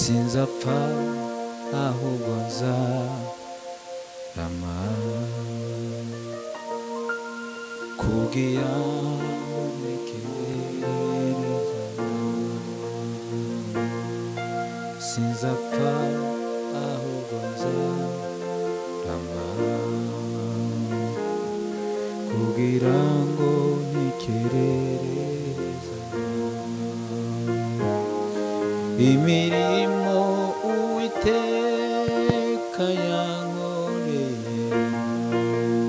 Sinzapfa ahubwo nzarama kugira ntekereza. Sinzapfa ahubwo nzarama kugira ngo ntekerereza imirimo Uwiteka yankoreye,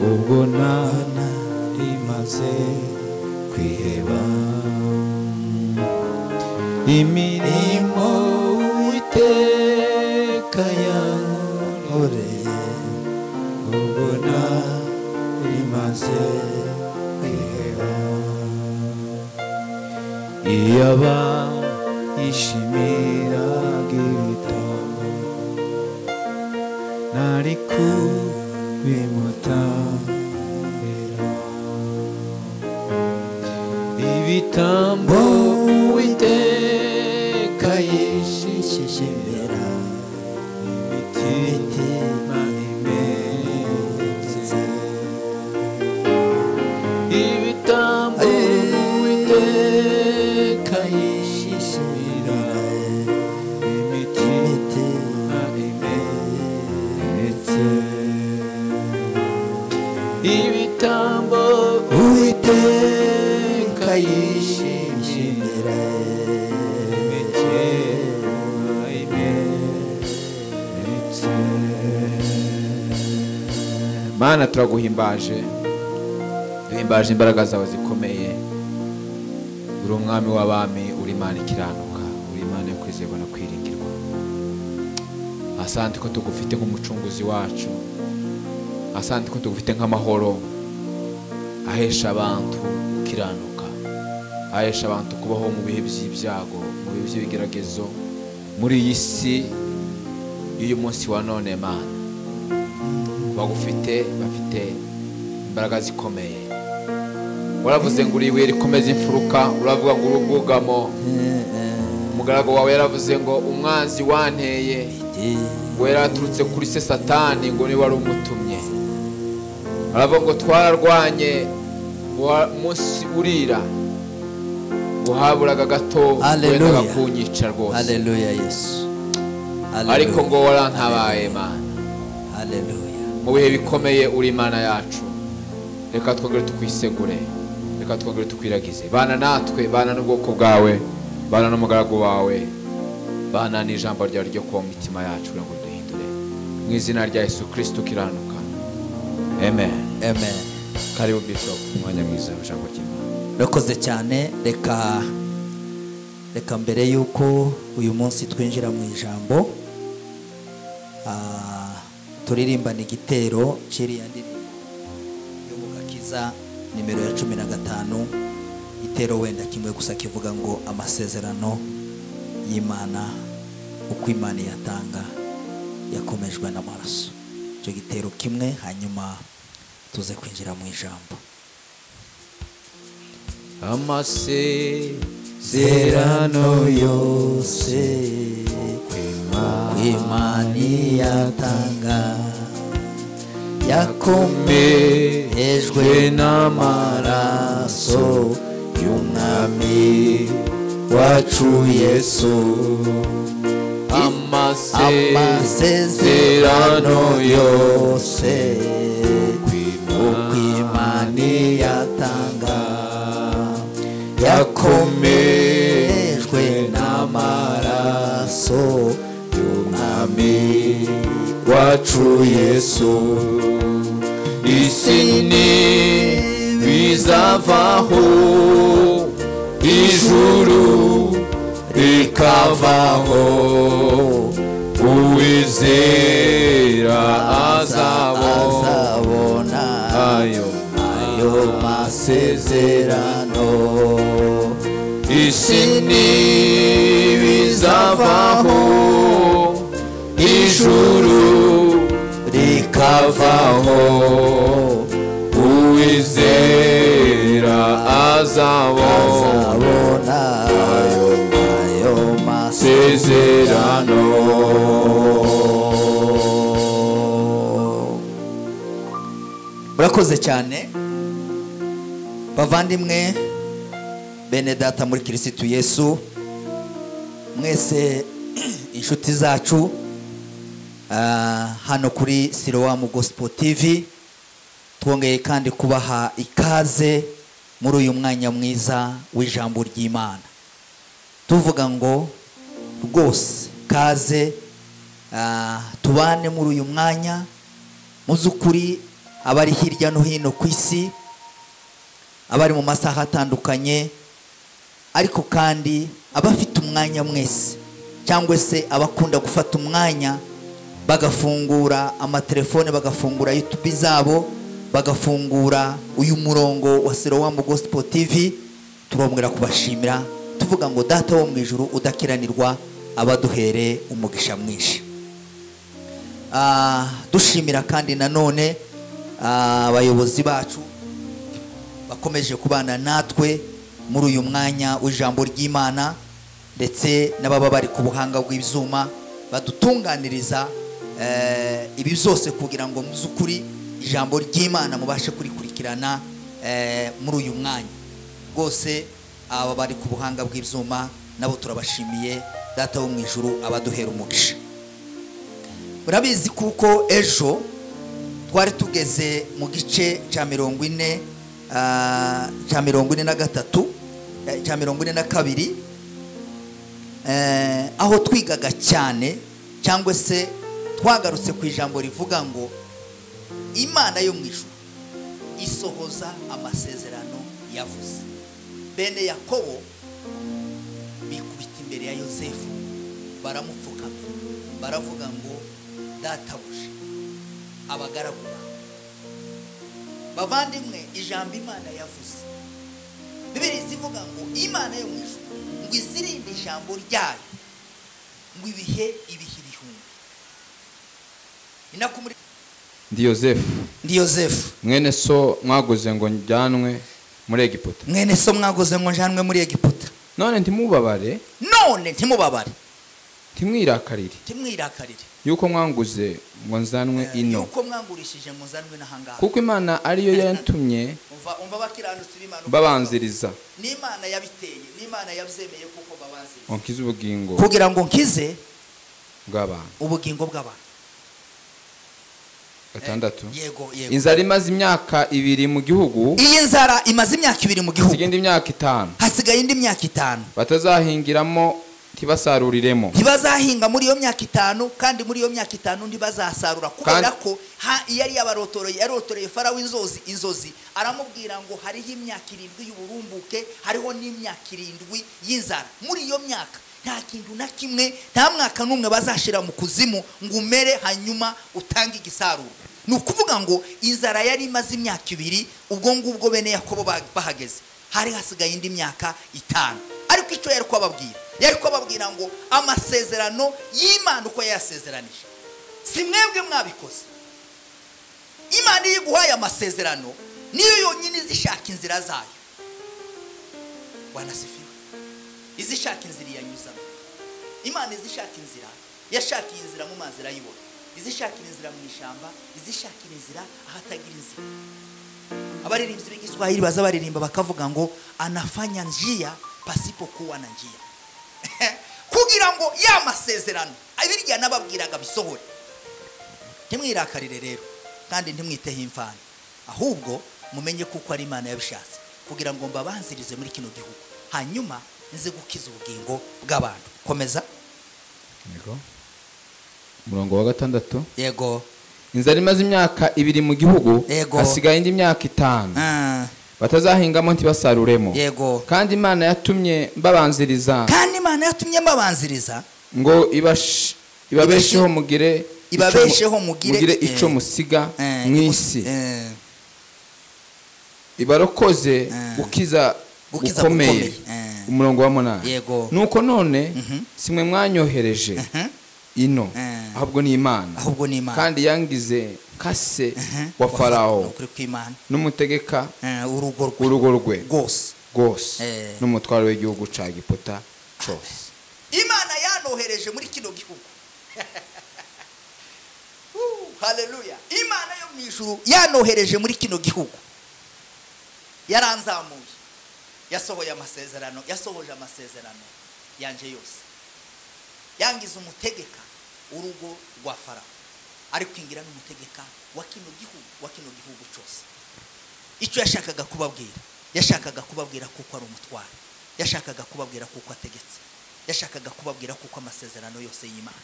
ubwo nari maze kwiheba. Imirimo Uwiteka yankoreye, ubwo nari maze kwiheba. Iyaba yishimiraga ibitambo, nari kubimutambira. Ibitambo Uwiteka yishimira, imitima imenetse. Ibitambo Uwiteka yishimira, imitima imenetse. Ibitambo Uwiteka yishimira, imitima imenetse. Mana, turaguhimbaje, duhimbaje imbaraga zawe zikomeye. Uri umwami w'abami, uri Imana ikiranuka, uri Imana yo kwizerwa no kwiringirwa. Asante ko tugufite nk'umucunguzi wacu, asante ko tugufite nk'amahoro ahesha abantu gukiranuka, ahesha abantu kubaho mu bihe by'ibyago, mu bihe by'ibigeragezo, muri iyi si y'uyu munsi wa none. Mana, bagufite bafite imbaraga zikomeye. Waravuze ngo uri ibuye rikomeza imfuruka, uravuga ngo uri ubwugamo. Umugaragu wawe yaravuze ngo umwanzi wanteye ngo yaraturutse kuri se Satani, ngo niwe wari umutumye. Aravuga ngo twararwanye ngo umunsi urira, ngo haburaga gato wendaga kunyica rwose. Haleluya Yesu. Ariko ngo warantabaye Mana. Haleluya. Mu bihe bikomeye uri Imana yacu. Reka twongere tukwisegure, reka twongere tukwiragize. Bana natwe, bana n'ubwoko bwawe, bana n'umugaragu wawe, bana n'ijambo ryawe ryo kuba mu mitima yacu kugira ngo duhindure. Mu izina rya Yesu Kristo ukiranuka, amen. Amen. Karibu Bishop, umwanya mwiza w'ijambo ry'Imana. Urakoze cyane. Reka mbere yuko uyu munsi twinjira mu ijambo, turirimbana igitero cy'iriya ndirimbo yo mu Gakiza nimero ya 15, igitero wenda kimwe gusa kivuga ngo amasezerano y'Imana uko Imana yatanga yakomejwe n'amaraso. Icyo gitero kimwe, hanyuma tuze kwinjira mu ijambo. Amasezerano yose Imana yatanga yakomejwe n'amaraso y'Umwami wacu Yesu. Amasezerano yose uko Imana yatanga yakomejwe n'amaraso y'Umwami wacu Yesu. Isi ntibizavaho, ijuru rikavaho, uwizera azabona ayo masezerano. Isi ntibizavaho, ijuru rikavaho, uwizera azabona ayo masezerano. Murakoze cyane bavandimwe bene data muri Kirisitu Yesu, mwese inshuti zacu hano kuri Siloam Gospel TV, twongeye kandi kubaha ikaze muri uyu mwanya mwiza w'ijambo ry'Imana. Tuvuga ngo rwose kaze tubane muri uyu mwanya. Muzukuri abari hirya no hino ku isi, abari mu masaha atandukanye, ariko kandi abafite umwanya mwese cyangwa se abakunda gufata umwanya bagafungura amatelefone, bagafungura YouTube zabo, bagafungura uyu murongo wa Siloam Gospel TV, turongera kubashimira tuvuga ngo data wo mu ijuru udakiranirwa abaduhere umugisha mwinshi. Dushimira kandi nanone abayobozi bacu bakomeje kubana natwe muri uyu mwanya w'ijambo ry'Imana, ndetse n'ababa bari ku buhanga bw'ibyuma badutunganiriza ibi byose kugira ngo muzukuri ijambo ry'Imana mubashe kurikurikirana muri uyu mwanya. Rwose aba bari ku buhanga bw'ibyuma nabo turabashimiye, data wo mu ijuru abaduhera umugisha. Murabizi kuko ejo twari tugeze mu gice cya 40, cya 43, cya 42, aho twigaga cyane cyangwa se twagarutse ku ijambo rivuga ngo Imana yo mu ijuru isohoza amasezerano yavuze. Bene Yakobo bikubita imbere ya Yosefu baramupfukamira, baravuga ngo databuja, abagaragu bawe. Bavandimwe, ijambo Imana yavuze, Bibiliya ivuga ngo Imana yo mu ijuru ngo izirinde ijambo ryayo ngo ibihe ibihe ibihumbi. Ndi Yosefu, ndi Yosefu mwene so mwaguze ngo njyanwe muri Egiputa. Mwene so mwaguze ngo njyanwe muri Egiputa. None ntimubabare, none ntimubabare, ntimwirakarire, ntimwirakarire yuko mwanguze ngo nzanwe ino, yuko mwangurishije ngo nzanwe n'ahangaha, kuko Imana ariyo yantumye. Umva bakiranutse b'Imana babanziriza, n'Imana yabiteye, n'Imana yabyemeye kuko babanziriza nkize ubugingo, kugira ngo nkize bw'abantu, ubugingo bw'abantu. 6. Yego, yego. Inzara imaze imyaka 2 mu gihugu. Iyi nzara imaze imyaka 2 mu gihugu. Hasigaye indi myaka 5. Hasigaye indi myaka 5. Batazahingiramo ntibasaruriremo. Ntibazahinga muri iyo myaka 5, kandi muri iyo myaka 5 ntibazasarura, kubera ko yari yabarotoreye, yarotoreye Farawo inzozi aramubwira ngo hariho imyaka 7 y'uburumbuke, hariho n'imyaka 7 y'inzara. Muri iyo myaka nta kintu na kimwe, nta mwaka n'umwe bazashira mu kuzimu ngo umere hanyuma utange igisaruro. Ni ukuvuga ngo inzara yari imaze imyaka 2, ubwo ngubwo bene Yakobo bahageze hari hasigaye indi myaka 5. Ariko icyo yari kubabwira, yari kubabwira ngo amasezerano y'Imana uko yayasezeranije, si mwebwe mwabikoze. Imana iyo iguhaye amasezerano niyo yonyine izishaka inzira zayo. Bwana asifiwe. Izishaka inzira yanyuzamo. Imana izishaka inzira, yashakiye inzira mu mazi irayibona, izishakira inzira mu ishyamba, izishakira inzira ahatagira inzira. Abaririmbyi b'Igiswahili baza baririmba bakavuga ngo anafanya njia pasipokuwa na njia. Kugira ngo ya masezerano abirya nababwiraga bisohore. Ntimwirakarire rero kandi ntimwiteho imfana, ahubwo mumenye kuko ari Imana yabishatse kugira ngo mbabanzirize muri kino gihugu, hanyuma nze gukiza ubugingo bw'abantu. Komeza. Yego. Umurongo wa 6. Yego. Inzara imaze imyaka 2 mu gihugu, hasigaye indi myaka 5. Batazahingamo ntibasaruremo. Yego. Kandi Imana yatumye mbabanziriza, kandi Imana yatumye mbabanziriza ngo ibabesheho mugire, ibabesheho mugire ico musiga mwisi, ibarokoze gukiza gukomeye. Umurongo wa 8. Yego. Nuko none simwe mwanyohereje ino, ahubwo ni Imana, ahubwo ni Imana, kandi yangize kase wa Farao n'umutegeka urugo rwe rwose n'umutwaro w'igihugu ca Egiputa cyose. Imana yanohereje muri kino gihugu. Haleluya. Imana yo mu ijuru yanohereje muri kino gihugu, yaranzamuye, yasohoye amasezerano, yasohoje amasezerano yanje yose, yangiza umutegeka urugo rwa Farawo, ariko ingira n'umutegeka wa kino gihugu, wa kino gihugu cyose. Icyo yashakaga kubabwira, yashakaga kubabwira kuko ari umutware, yashakaga kubabwira kuko ategetse, yashakaga kubabwira kuko amasezerano yose y'Imana,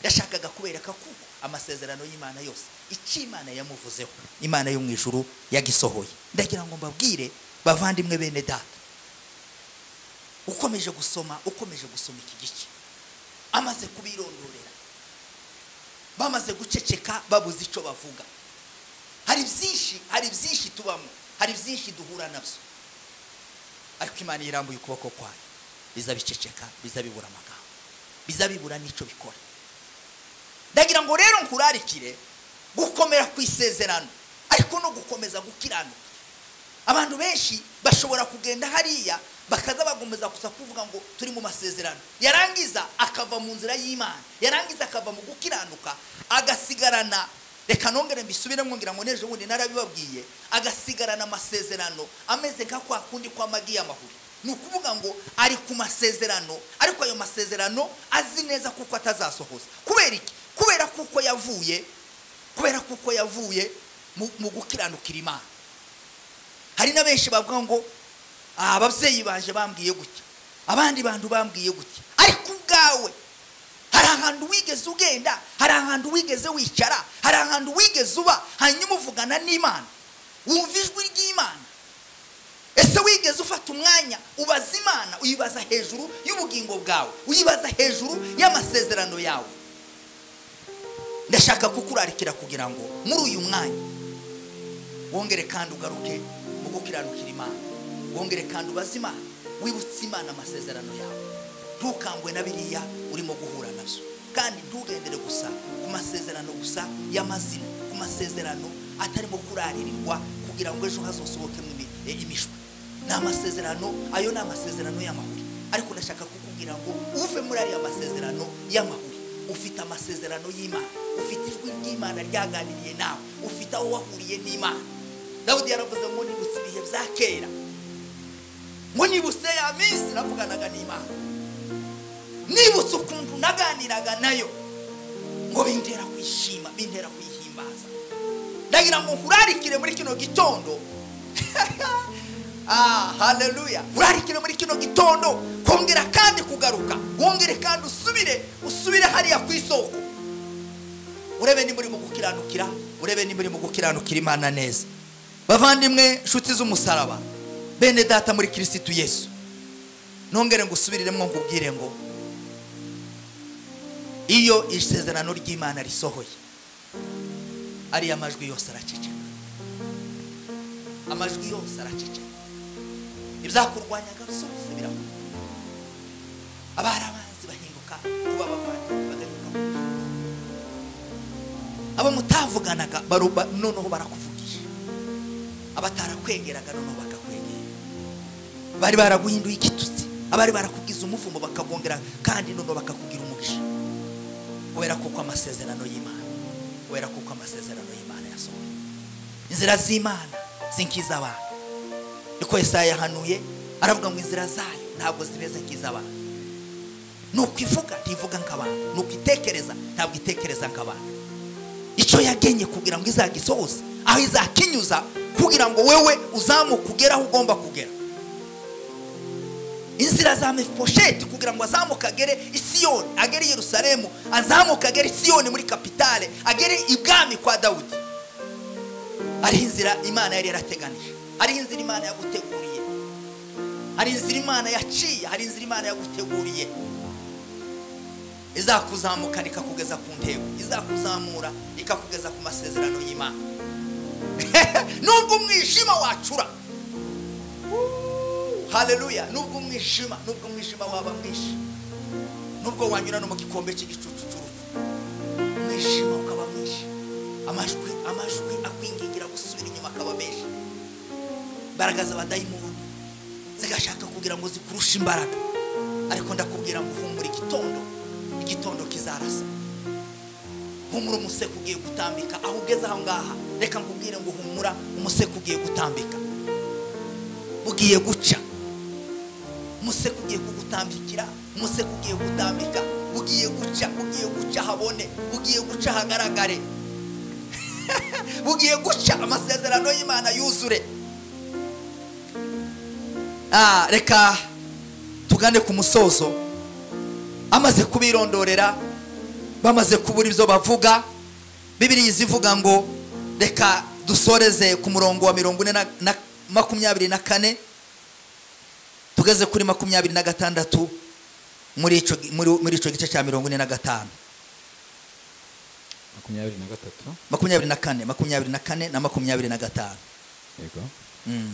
yashakaga kubereka kuko amasezerano y'Imana yose, icyo Imana yamuvuzeho, Imana yo mu ijuru yagisohoye. Ndagira ngo mbabwire bavandimwe bene data, ukomeje gusoma, ukomeje gusoma iki gice, amaze kubirondorera, bamaze guceceka, babuze icyo bavuga. Hari byinshi, hari byinshi tubamo, hari byinshi duhura nabyo, ariko Imana irambuye ukuboko kwayo, biza biceceka, biza bibura amagambo, biza bibura n'icyo bikora. Ndagira ngo rero nkurarikire gukomera ku isezerano, ariko no gukomeza gukiranuka. Abantu benshi bashobora kugenda hariya bakaza bagomeza gusa kuvuga ngo turi mu masezerano, yarangiza akava mu nzira y'Imana, yarangiza akava mu gukiranuka, agasigarana, reka nongere mbisubiremo ngira ngo n'ejo bundi narabibabwiye, agasigarana amasezerano ameze nka kwa kundi kw'amagi y'amahuri. Ni ukuvuga ngo ari ku masezerano, ariko ayo masezerano azi neza kuko atazasohoza. Kubera iki? Kubera kuko yavuye, kubera kuko yavuye mu gukiranukira Imana. Hari na benshi bavuga ngo ababyeyi baje bambwiye gutya, abandi bantu bambwiye gutya, ariko ubwawe hari ahantu wigeze ugenda, hari ahantu wigeze wicara, hari ahantu wigeze uba, hanyuma uvugana n'Imana, wumva ijwi ry'Imana. Ese wigeze ufata umwanya ubaza Imana, uyibaza hejuru y'ubugingo bwawe, uyibaza hejuru y'amasezerano yawe? Ndashaka kukurarikira kugira ngo muri uyu mwanya wongere kandi ugaruke mu gukiranukira Imana, wongere kandi ubaze Imana, wibutse Imana amasezerano yawe. Ntukangwe na biriya urimo guhura nabyo, kandi ntugendere gusa ku masezerano gusa y'amazina, ku masezerano atarimo kuraririrwa kugira ngo ejo hazosohokemo imishwi. Ni amasezerano, ayo ni amasezerano y'amahuri, ariko ndashaka kukubwira ngo uve muri ariya masezerano y'amahuri. Ufite amasezerano y'Imana, ufite ijwi ry'Imana ryaganiriye nawe, ufite aho wahuriye n'Imana. Dawudi yaravuze ngo nibutse ibihe bya kera, ngo nibutse ya minsi navuganaga n'Imana, nibutse ukuntu naganiraga nayo, ngo bintera kwishima, bintera kwihimbaza. Ndagira ngo nkurarikire muri kino gitondo, haleluya, nkurarikire muri kino gitondo kongera kandi kugaruka, wongere kandi usubire, usubire hariya ku isoko, urebe nimba urimo gukiranukira, urebe nimba urimo gukiranukira Imana neza. Bavandimwe nshuti z'umusaraba, bene data muri Kristo Yesu, nongere ngusubiriremo nkubwire ngo iyo isezerano ry'Imana risohoye, ariya majwi yose araceceka, amajwi yose araceceka, ibyakurwanyaga byose birahunga, abari abanzi bahinduka kuba abavandimwe, bagahinduka kuba abo mutavuganaga noneho barakuvugisha, abatarakwegeraga noneho bakakwegera, bari baraguhinduye igitutsi, abari barakugiza umuvumo bakagongera kandi noneho bakakugira umugisha. Kubera kuko amasezerano y'Imana, kubera kuko amasezerano y'Imana yasohoye. Inzira z'Imana zinkiza abantu, niko Yesaya yahanuye, aravuga ngo inzira zayo ntabwo zimeze nk'iz'abantu. Nuko ivuga ntivuga nk'abantu, nuko itekereza ntabwo itekereza nk'abantu. Icyo yagenye kugira ngo izagisohoze, aho izakinyuza kugira ngo wewe uzamuke ugere aho ugomba kugera. Inzira za Mefibosheti kugira ngo azamuke agere i Siyoni, agere i Yerusalemu, azamuke agere i Siyoni muri kapitale, agere ibwami kwa Dawudi. Ari inzira Imana yari yarateganije, ari inzira Imana yaguteguriye, hari inzira Imana yaciye, hari inzira Imana yaguteguriye, izakuzamukana ikakugeza ku ntego, izakuzamura ikakugeza ku masezerano y'Imana. Nubwo umwijima wacura, haleluya, nubwo umwijima, nubwo umwijima waba mwinshi, nubwo wanyura no mu gikombe cy'igicucu cy'urupfu, umwijima ukaba mwinshi, amajwi, amajwi akwingingira gusubira inyuma akaba menshi, imbaraga z'abadayimoni zigashaka kugira ngo zikurushe imbaraga, ariko ndakubwira ngo humura igitondo, igitondo kizarasa. Humura, umuseke ugiye gutambika. Aho ugeze aho ngaha, reka nkubwire ngo humura, umuseke ugiye gutambika, ugiye guca. Umuseke ugiye kugutambikira, umuseke ugiye gutambika, ugiye guca, ugiye guca habone, ugiye guca hagaragare, ugiye guca amasezerano y'Imana yuzure. Reka tugane ku musozo. Amaze kubirondorera, bamaze kubura ibyo bavuga, Bibiliya izivuga ngo reka dusoreze ku murongo wa 44 tugeze kuri 26 muri ico gice cya 45. 23 24 na 25. Yego.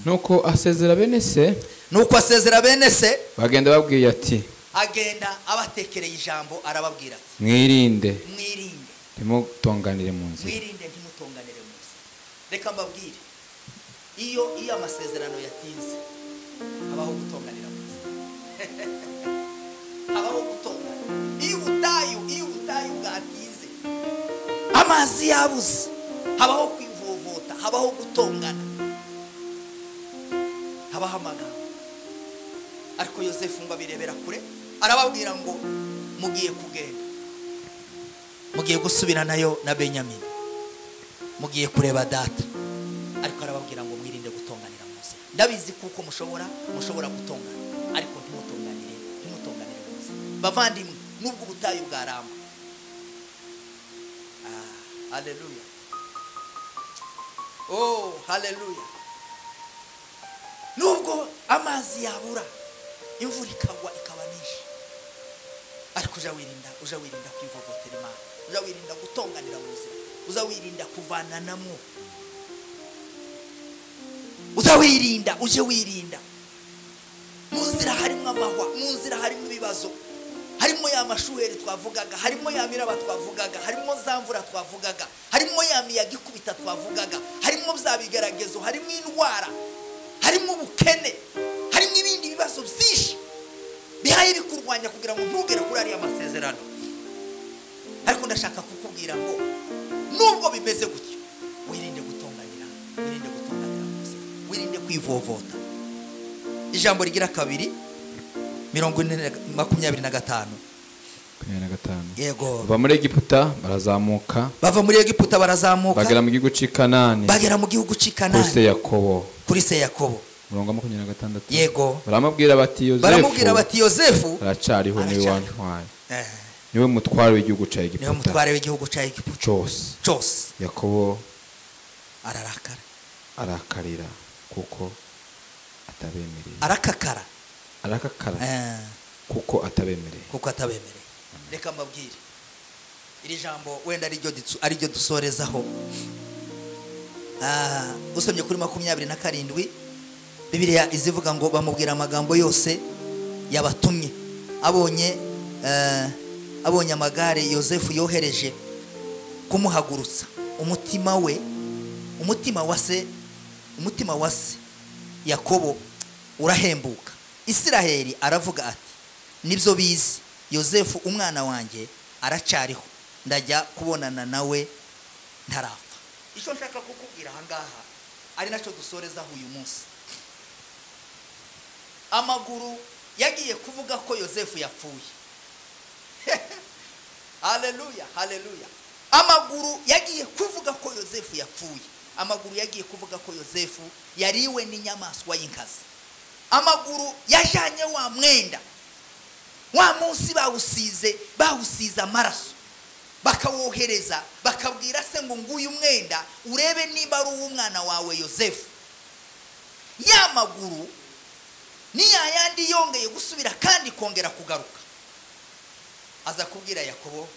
Nuko asezera bene se, nuko asezera bene se, bagenda babwiye ati, agenda abatekereye ijambo arababwira ati, mwirinde, mwirinde ntimutonganire mu nzira, mwirinde ntimutonganire mu nzira. Reka mbabwire, iyo amasezerano yatinze habaho gutonganira mu nzira, habaho gutongana. Iyo ubutayu bwatinze, amazi yabuze, habaho kwivovota, habaho gutongana, habaho amagambo. Ariko Yosefu ngo abirebera kure, arababwira ngo mugiye kugenda, mugiye gusubiranayo na Benyamini, mugiye kureba data. Ariko arababwira ngo mwirinde gutonganira mu nzira. Ndabizi kuko mushobora gutongana, ariko ntimutonganire mu nzira. Bavandimwe, nubwo ubutayu bwaramba, haleluya, oh haleluya, nubwo amazi yabura, imvura ikagwa ikaba nyinshi, ariko uja wirinda kwivovotera Imana, uja wirinda gutonganira mu nzira, uza wirinda kuvananamwo, uza wirinda, uje wirinda. Mu nzira harimo amahwa, mu nzira harimo ibibazo, harimo ya mashuheri twavugaga, harimo ya miraba twavugaga, harimo za mvura twavugaga, harimo ya miyaga ikubita twavugaga, harimo bya bigeragezo, harimo indwara, harimo ubukene, harimo ibindi bibazo byinshi bihaye bikurwanya kugira ngo ntugere kuri ariya masezerano. Ariko ndashaka kukubwira ngo nubwo bimeze gutyo, wirinde gutonganira, wirinde gutonganira mu nzira, wirinde kwivovota. Ijambo rigira kabiri, 25. Yego. Bava muri Egiputa barazamuka, bava muri Egiputa barazamuka, bagera mu gihugu cy'i Kanani, bagera mu gihugu cy'i Kanani, kuri se Yakobo, kuri se Yakobo. Murongo 26. Yego. Baramubwira bati Yosefu, baramubwira bati Yosefu aracariho, niwe wantwaye, niwe mutware w'igihugu cya Egiputa, niwe mutware w'igihugu cya Egiputa cyose. Yakobo ararakara, arakarira kuko atabemereye, arakakara kuko atabemereye, kuko atabemereye. Reka mbabwire iri jambo wenda ariryo dusorezaho. Usomye kuri 27, Bibiliya izivuga ngo bamubwira amagambo yose yabatumye. Abonye amagare Yosefu yohereje kumuhagurutsa, umutima we, umutima wa se Yakobo urahembuka. Isiraheli aravuga ati, nibyo bizi, Yosefu umwana wanjye aracyariho, ndajya kubonana nawe ntarapfa. Icyo nshaka kukubwira aha ngaha ari nacyo dusorezaho uyu munsi, amaguru yagiye kuvuga ko Yosefu yapfuye. Haleluya, haleluya. Amaguru yagiye kuvuga ko Yosefu yapfuye, amaguru yagiye kuvuga ko Yosefu yariwe n'inyamaswa y'inkazi. Amaguru yajanye wa mwenda wa munsi bawusize amaraso, bakawohereza, bakabwira se ngo nguyu mwenda urebe niba ari uw'umwana wawe Yosefu. Ya maguru ni yayandi yongeye gusubira kandi kongera kugaruka, aza kubwira Yakobo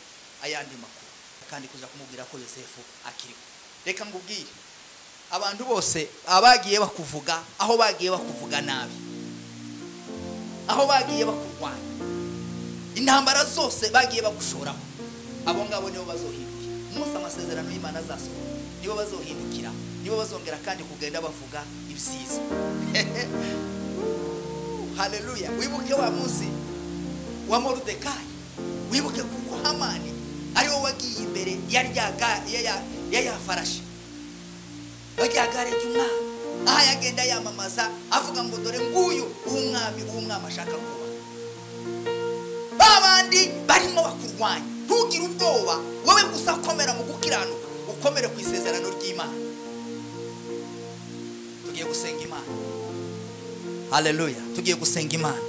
ayandi makuru, kandi kuza kumubwira ko Yosefu akiriho. Reka ngubwire, abantu bose abagiye bakuvuga, aho bagiye bakuvuga nabi, aho bagiye bakurwanya, intambara zose bagiye bagushoraho, abo ngabo nibo bazohindukira. Umunsi amasezerano y'Imana azasohora, nibo bazohindukira, nibo bazongera kandi kugenda bavuga ibyiza. Haleluya. Wibuke wa munsi wa Moridekayi, wibuke kuko Hamani ariwe wagiye imbere yaryaga ya farashi rya gare ry'umwami, aha yagenda yamamaza avuga ngo dore nguyu uw'umwami ashaka kuba. Babandi barimo bakurwanya, ntugire ubwoba, wowe gusa komera mu gukiranuka, ukomere ku isezerano ry'Imana. Tugiye gusenga Imana. Haleluya, tugiye gusenga Imana,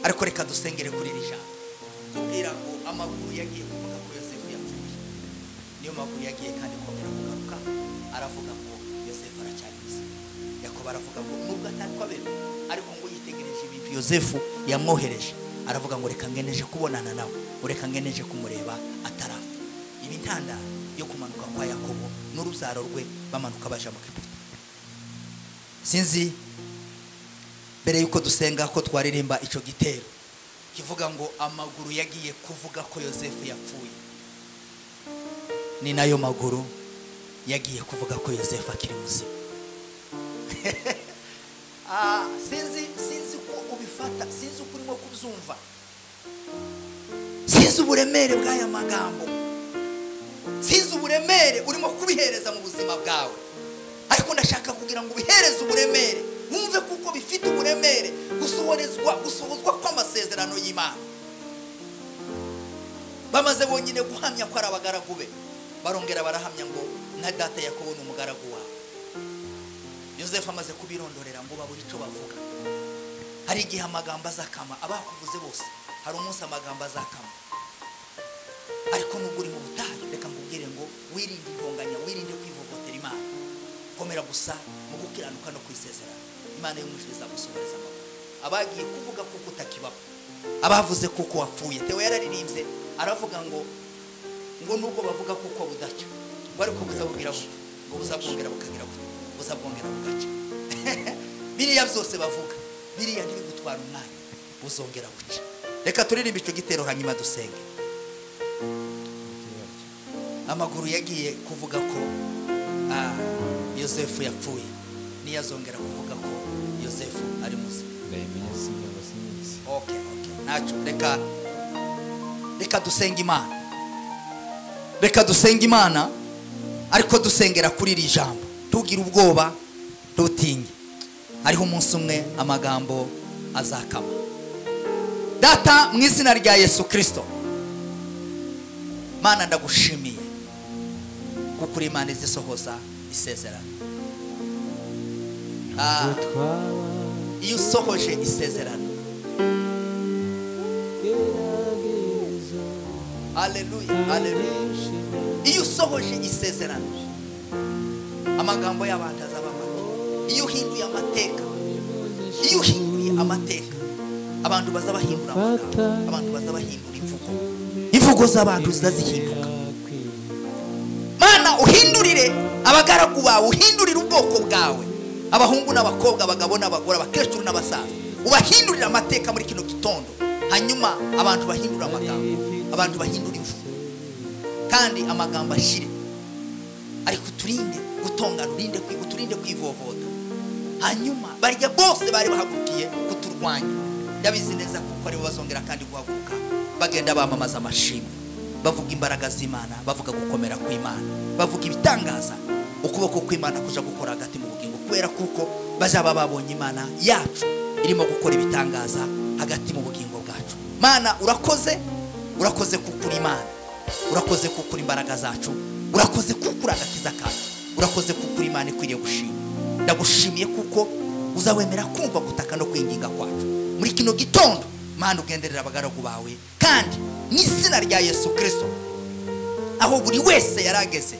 ariko reka dusengere kuri iri jambo. Tubwira ngo amaguru yagiye kuvuga ko Yosefu yapfuye, niyo maguru yagiye kandi kongera kugaruka aravuga ngo Yosefu aracyari muzima. Yakobo aravuga ngo nubwo atari ko abera, ariko ngo yitegereje ibintu Yosefu yamwohereje, aravuga ngo reka ngeneje kubonana nawe, reka ngeneje kumureba atarapfa. Ibi ntandaro yo kumanuka kwa Yakobo n'urubyaro rwe bamanuka baja mu Egiputa. Sinzi mbere yuko dusenga ko twaririmba ico gitero kivuga ngo amaguru yagiye kuvuga ko Yosefu yapfuye, ni nayo maguru yagiye kuvuga ko Yosefu akiri muzima. Sinzi ko ubifata, sinzi uko urimo kubyumva, sinzi uburemere bw'aya magambo, sinzi uburemere urimo kubihereza mu buzima bwawe, ariko ndashaka kugira ngo ubihereze uburemere, wumve kuko bifite uburemere gusohozwa kw'amasezerano y'Imana. Bamaze bonyine guhamya ko ari abagaragu be, barongera barahamya ngo na data Yakobo ni umugaragu wawe. Yosefu amaze kubirondorera ngo babure icyo bavuga. Hari igihe amagambo azakama, abakuvuze bose hari umunsi amagambo azakama. Ariko nubwo uri mu butayu, reka nkubwire ngo wirinde intonganya, wirinde kwivovotera Imana. Komera gusa mu gukiranuka no kwisezerana. Imana y'umwijuru izagusohoreza amaguru. Abagiye kuvuga kuko utakibaho, abavuze kuko wapfuye. Theo yararirimbye aravuga ngo nubwo bavuga kuko budacya, ngo ariko buzabubwira buti, ngo buzabwongera bukagira buti, buzabwongera bugaca. Biriya byose bavuga, biriya ntibigutwara umwanya, buzongera buca. Reka turirimbe icyo gitero hanyuma dusenge. Amaguru yagiye kuvuga ko Yosefu yapfuye, niyazongera kuvuga ko Yosefu ari muzima. Okay, ntacyo. Reka dusenge Imana. Reka dusenge Imana, ariko dusengera kuri iri jambo. Tugira ubwoba, tutinye. Hariho umunsi umwe amagambo azakama. Data, mu izina rya Yesu Kristo, Mana ndagushimiye kuko uri Imana izisohoza isezerano. Iyo usohoje isezerano, haleluya, haleluya. Iyo usohoje isezerano, amagambo y'abantu azaba make. Iyo uhinduye amateka, iyo uhinduye amateka, abantu bazabahindura amagambo, abantu bazabahindura imvugo, imvugo z'abantu zizazihinduka. Mana, uhindurire abagaragu bawe, uhindurire ubwoko bwawe, abahungu n'abakobwa, abagabo n'abagore, abakecuru n'abasaza, ubahindurire amateka muri kino gitondo. Hanyuma abantu bahindura amagambo, abantu bahindura imvugo, kandi amagambo ashire. Ariko uturinde gutongana, uturinde kwivovota. Hanyuma barya bose bari bahagurukiye kuturwanya, ndabizi neza kuko aribo bazongera kandi guhaguruka bagenda bamamaza amashimwe, bavuga imbaraga z'Imana, bavuga gukomera kw'Imana, bavuga ibitangaza ukuboko kw'Imana kuja gukora hagati mu bugingo, kubera kuko bazaba babonye Imana yacu irimo gukora ibitangaza hagati mu bugingo bwacu. Mana, urakoze, urakoze kukuri Imana, urakoze kukuri imbaraga zacu, urakoze kukuri agakiza kacu, urakoze kukuri Imana ikwiriye gushima. Ndagushimiye kuko uzawemera kumva gutaka no kwinginga kwacu muri kino gitondo. Mana, ugenderera abagaragu bawe, kandi mu izina rya Yesu Kristo, aho buri wese yarageze,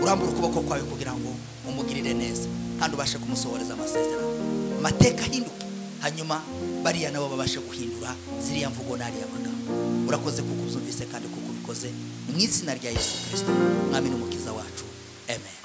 urambura ukuboko kwawe kugira ngo umugirire neza kandi ubashe kumusohoreza amasezerano, amateka ahinduke, hanyuma bariya nabo babashe guhindura ziriya mvugo n'ariya magambo. Urakoze kuko ubyumvise kandi kuko ubikoze, mu izina rya Yesu Kristo, Mwami n'Umukiza wacu, amen.